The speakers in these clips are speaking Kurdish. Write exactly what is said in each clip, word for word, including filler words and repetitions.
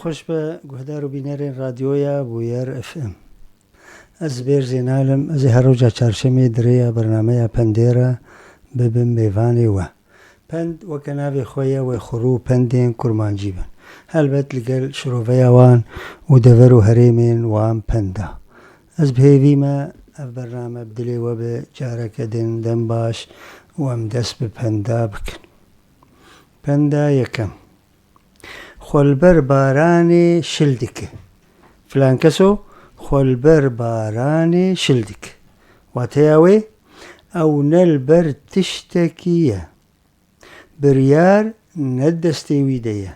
Xweş be guhdar û bînerên radyoya Bûyer F M. Ez Zibêr Zênal im, ez ê her roja çarşemê di rêya bernameya Pendê re bibim mêvanê we. Pend weke navê xwe ye, wê xurû û pendên kurmancî bin. Helbet li gel şiroveya wan û dever û herêmên wan penda. Ez bi hêvî me ev bername bi dilê we be, careke din dem baş û em dest bi penda bikin. Penda yekem. Xwe li ber baranê şil dike. Filan keso xwe li ber baranê şil dike. Wateya wê, ew ne li ber tiştekî ye. Biryar ne di destê wî de ye.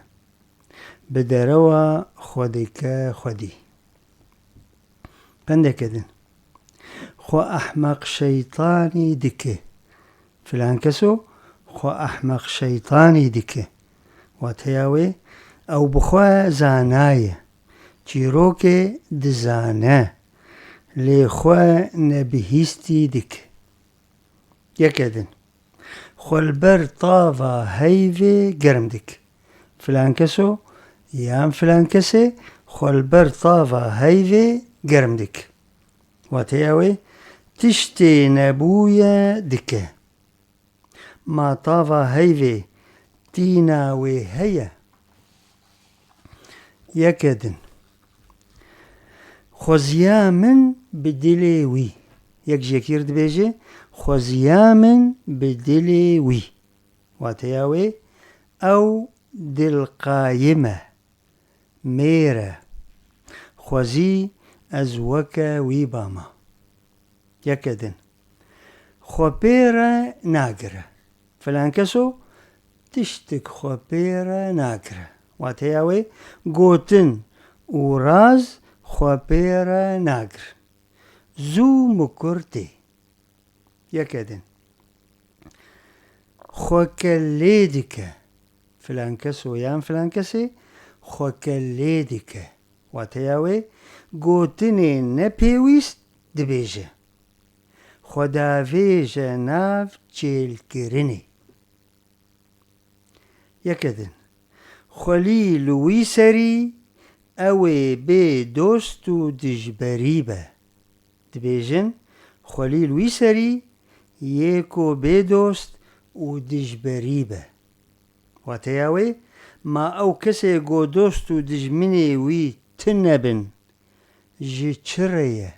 Bi derewa xwe dike xwedî. Pendeke din. Xwe ehmeq şeytanî dike. Filan keso xwe ehmeq şeytanî dike. Wateya wê, ew bi xwe zana ye. Çîrokê dizane. Lê xwe nebihîstî dike. Yeke din. Xwe li ber tava heyvê germ dik. Filan keso yan filan kesê xwe li ber tava heyvê germ dik. Wateya wê, tiştê nebûye dike. Ma tava heyvê tîna wê heye? Yeke din. Xweziya min bi dilê wî. Yek ji yekî re dibêje, xweziya min bi dilê wî. Wateya wê, ew dilqayim e, mêr e. Xwezî ez weke wî bama. Yeke din. Xwe pê re nagire. Filan keso tiştik xwe pê re nagire. Wateya wê, gotin û raz xwe pê re nagire. Zû mikur tê. Yeke din. Xwe kelê dike. Filan keso yan filan kesê xwe kelê dike. Wateya wê, gotinê nepêwîst dibêje. Xwe davêje nav çêlkirinê. Yeke din. Xwelî li wî serî ew ê bê dost û dijberî be. Dibêjin, xwelî li wî serî yê ku bê dost û dijberî be. Wateya wê, ma ew kesê ku dost û dijminê wî tune bin, ji çi re ye?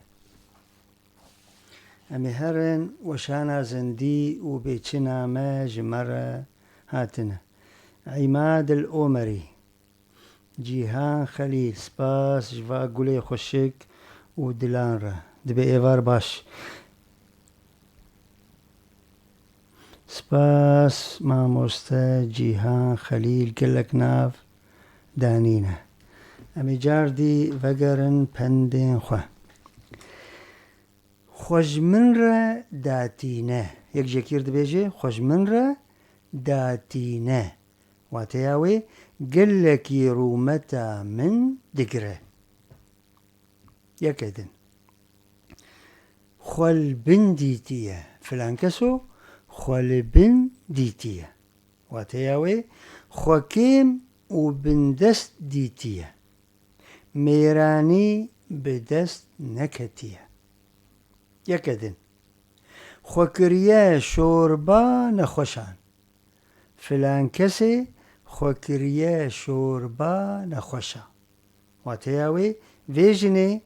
Em ê herin weşana zindî û bêçina me ji me re hatine. Îmad el Omerî. Cîhan Xelîl, spas ji va gulê xweşik û dilan re. Dibe êvar baş. Spas mamoste Cîhan Xelîl, gelek nav danîne. Em ê cardî vegerin pendên xwe. Xwe ji min re datîne. Yek ji yekî re dibêje, xwe ji min re datîne. Wateya wê, gelekî rûmeta min digire. Yeke din. Xwe li bin dîtiye. Filan keso xwe li bin dîtiye. Wateya wê, xwe kêm û bindest dîtiye. Mêranî bi dest neketiye. Yeke din. Xwe kiriye şorba nexweşan. Filan kesê xwe kiriye şorba nexweşa. Wateya wê, vê jinê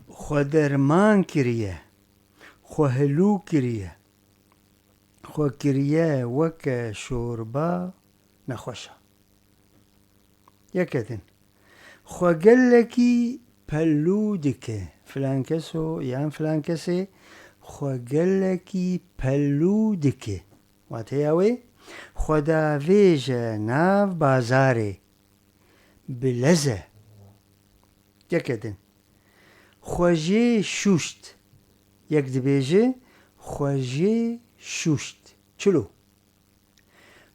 xwe derman kiriye, xwe hilû kiriye, xwe kiriye weke şorba nexweşa. Yeke din. Xwe gelekî pelû dike. Filan keso yan filan kesê xwe gelekî pelû dike. Wateya wê, xwe davêje nav bazarê. Bi lez e. Yeke din. Xwe jê şûşt. Yek dibêje, xwe jê şûşt. Çilo.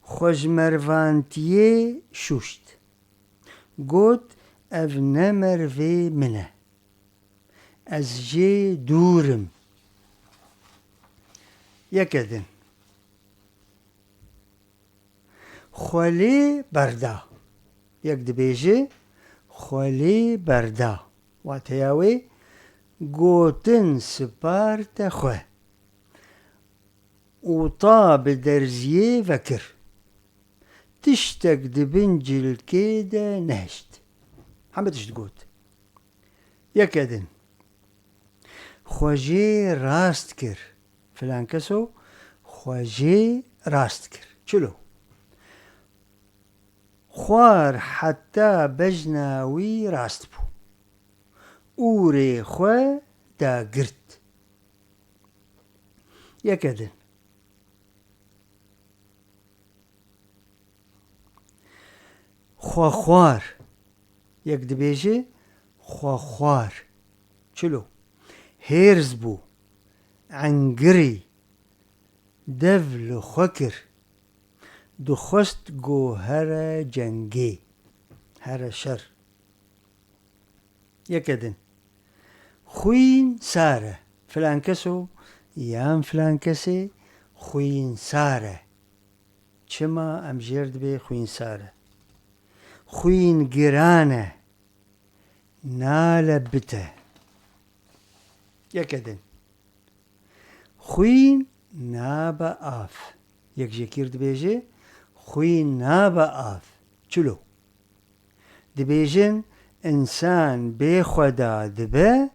Xwe ji mervantiyê şûşt. Got, ev ne mervê min e. Ez jê dûr im. Yeke din. Xwe lê berda. Yek dibêje, xwe lê berda. Wateya wê, gotin siparte xwe û ta bi derziyê vekir. Tiştek di bin cilkê de nehişt. Heme tişt got. Yeke din. Xwe jê rast kir. Filan keso xwe jê rast kir. Çilo. Xwar heta bejna wî rast bû. Ûrê xwe dagirt. Yeke din. Xwexwar. Yek dibêje xwexwar. Çilo. Hêrz bû. Engirî. Dev li xwe kir. Dixwest ku here cengê. Here şer. Yeke din. Xwîn sar e. Filan keso yan filan kesê xwîn sar e. Çima em jêr dibê xwîn sar e? Xwîn giran e. Nale bite. Yeke din. Xwîn nabe av. Yek jekîr dibêje, xwîn nabe av. Çilo. Dibêjin, însan bê xweda dibe,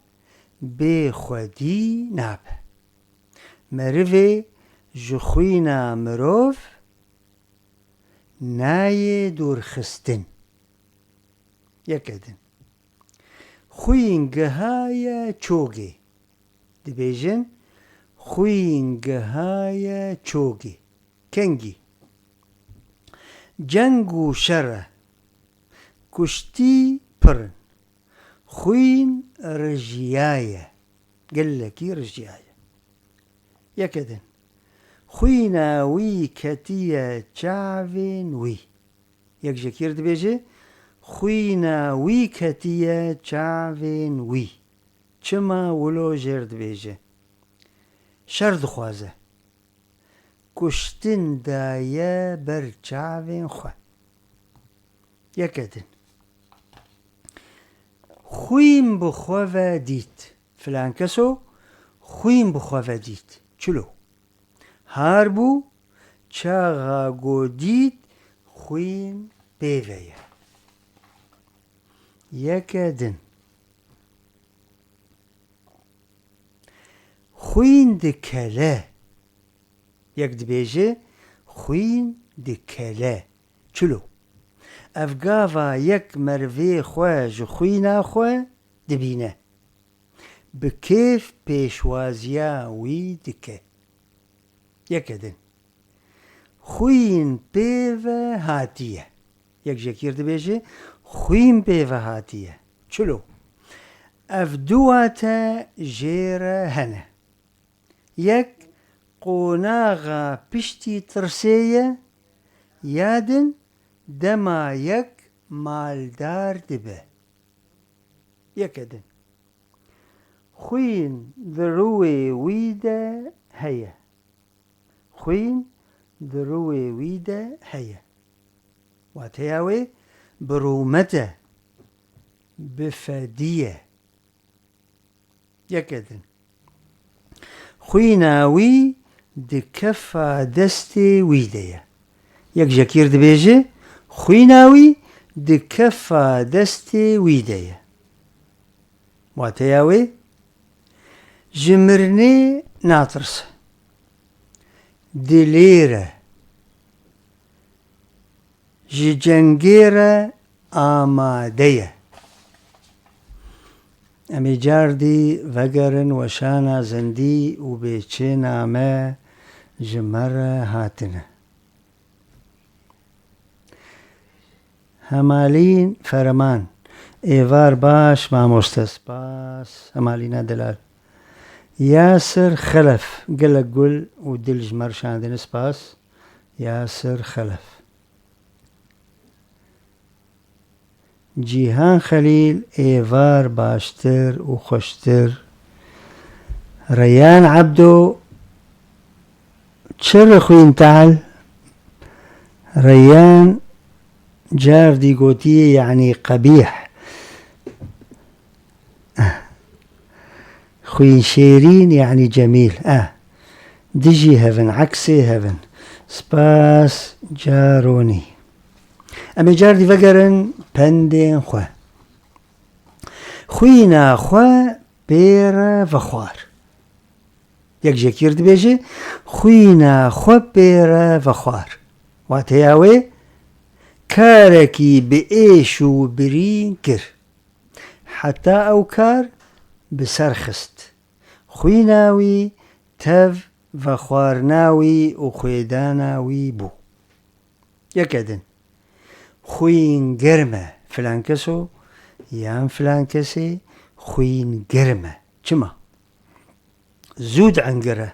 bê xwedî nabe. Merivê ji xwîna mirov nayê dûrxistin. Yeke din. Xwîn gihaye çogê. Dibêjin, xwîn gihaye çogê. Kengî. Ceng û şer e. Kuştî pir in. Xwîn rijiyaye. Gelekî rijiyaye. Yeke din. Xwîna wî ketiye çavên wî. Yek jekîr dibêje, xwîna wî ketiye çavên wî. Çima wilo jêr dibêje? Şer dixwaze. Kuştin daye ber çavên xwe. Yeke din. Xwîn bi xwe ve dît. Filan keso xwîn bi xwe ve dît. Çilo. Har bû, çaxa ku dît xwîn pê ve ye. Yeke din. Xwîn dikele. Yek dibêje, xwîn dikele. Çilo. Ev gava yek merivê xwe ji xwîna xwe dibîne. Bi kêf pêşwaziya wî dike. Yeke din. Xwîn pê ve hatiye. Yek jekîr dibêje, xwîn pê ve hatiye. Çilo. Ev du wate jê re hene. Yek qonaxa piştî tirsê ye, ya din dema yek maldar dibe. Yeke din. Xwîn di rûyê wî de heye. Xwîn di rûyê wî de heye. Wateya wê bi rûmet e, bi fedî ye. Yeke din. Xwîna wî di kefa destê wî de ye. Yek jekîr dibêje, xwîna wî di kefa destê wî de ye. Wateya wê, ji mirinê natirse. Dilêr e. Ji cengê re amade ye. Em ê cardî vegerin weşana zindî û bêçêna me ji me re hatine. Hemalîn Ferman, êvar baş mamoste, spas. Hemalîna delal. Yasir Xelef, gelek gul û dil ji me re şandine, spas. Yasir Xelef. Cîhan Xelîl, êvar baştir û xweştir. Reyyan Ebdo, çi rixwîn tal? Reyyan cardî gotiye, yanî qebîh. Xwîn şêrîn, yanî cemîl. E. Dijî hev in, eksê hev in. Spas, caronî. Em ê car dî vegerin pendên xwe. Xwîna xwe pê re vexwar. Yek jekîr dibêje, xwîna xwe pê re vexwar. Wateya wê, karekî bi êş û birîn kir. Heta ew kar bi ser xist. Xwîna wî tev vexwarina wî û xwêdana wî bû. Yeke din. Xwîn germ e. Filan keso yan filan kesê xwîn germ e. Çima? Zû diengire.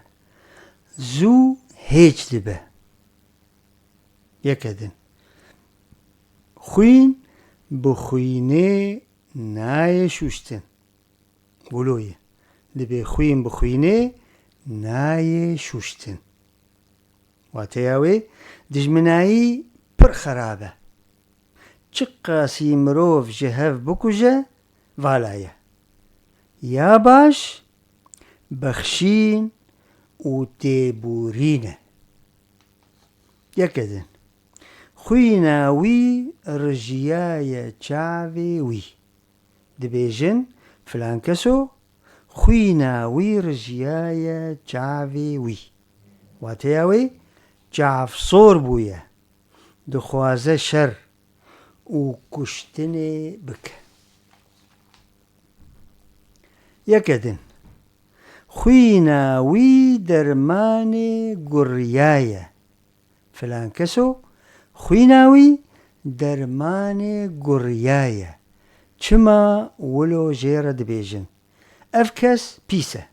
Zû hêç dibe. Yeke din. Xwîn bi xwînê nayê şûştin. Wilo ye. Dibê xwîn bi xwînê nayê şûştin. Wateya wê, dijminayî pir xerab e. Çiqasî mirov ji hev bikuje, vala ye. Ya baş, bexşîn û têborîn e. Yeke din. Xwîna wî rijiyaye çavê wî. Dibêjin, filan keso, xwîna wî rijiyaye çavê wî. Wateya wê, çav sor bûye. Dixwaze şer û kuştinê bike. Yeke din. Xwîna wî dermanê guriyaye. Filan keso, xwîna wî dermanê guriyaye. Çima wilo jê re dibêjin? Ev kes pîs e.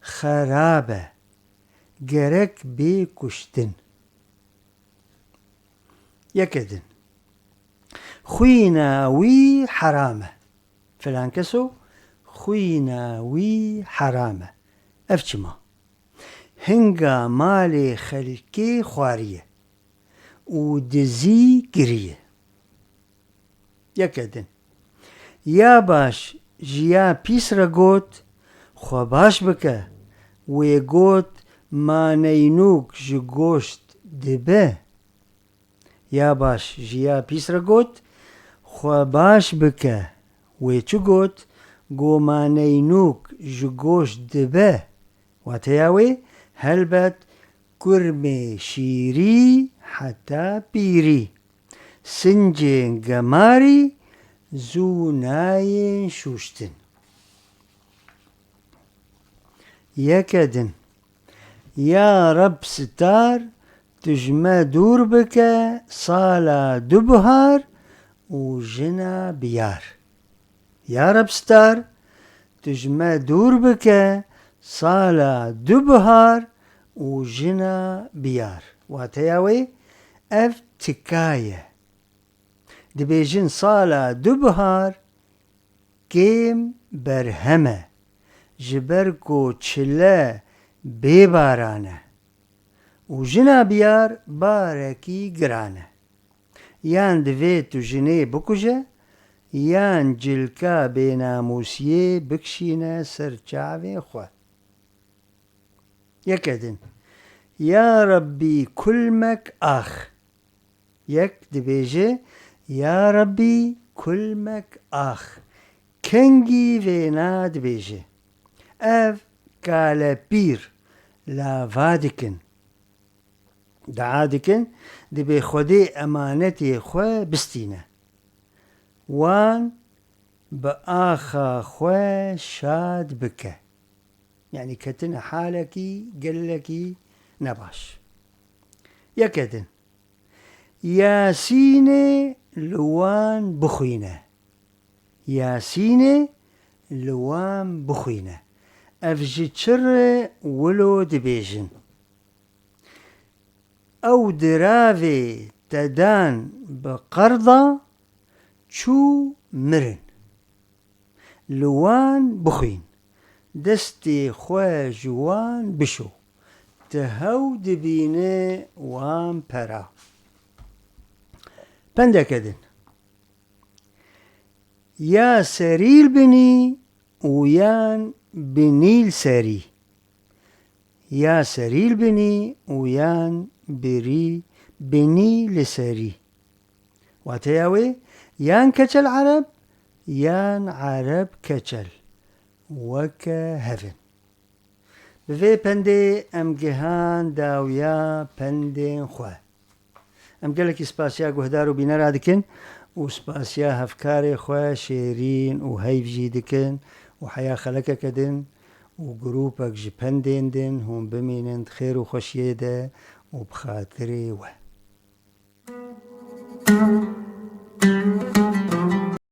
Xerab e. Gerek bê kuştin. Yeke din. Xwîna wî heram e. Filan keso, xwîna wî heram e. Ev çima? Hinga malê xelkê xwariye û dizî kiriye. Yeke din. Ya baş ji ya pîs re got, xwe baş bike. Wê got, ma neynûk ji goşt dibe. Ya baş ji ya pîs re got, xwe baş bike. Wê çi got? Go ma neynûk ji goşt dibe. Wateya wê, helbet kurmê şîrî heta pîrî. Sincên gemarî zû nayên şûştin. Yeke din. Ya Reb star, tu ji me dûr bike sala du buhar û jina biyar. Ya Reb star, tu ji me dûr bike sala du buhar û jina biyar. Wateya wê, ev tika ye. Dibêjin sala du buhar kêm berhem e, ji ber ku çile bê baran e û jina biyar barekî giran e. Yan divê tu jinê bikuje, yan cilka bênamûsiyê bikişîne ser çavê xwe. Yeke din. Ya Rebbî kulmek ax. Yek dibêje, Ya Rebbî kulmek ax. Kengî vêna dibêje. Ev kalepîr lava dikin. Dua dikin, dibê Xwedê emanetê xwe bistîne. Wan bi axa xwe şad bike. Yanî ketine halekî gelekî nebaş. Yeke din. Yasînê li wan bixwîne. Yasînê li wan bixwîne. Ev ji çi re wilo dibêjin? Ew diravê te dan bi qerda çû mirin. Li wan bixwîn. Destê xwe ji wan bişo. Ti hew dibîne wan pera. Pendeke din. Ya serîl binî û yan binî li serî. Ya serî li binî û yan birî binî li serî. Wateya wê, yan keçel ereb, yan ereb keçel. Weke hev in. Bi vê pendê em gihan dawiya pendên xwe. Em gelekî spasiya guhdar û bînera dikin û spasiya hevkarê xwe Şêrîn û Heyv jî dikin û heya xelekeke din û grûpek ji pendên din hûn bimînin di xêr û xweşiyê de û bi xatirê we.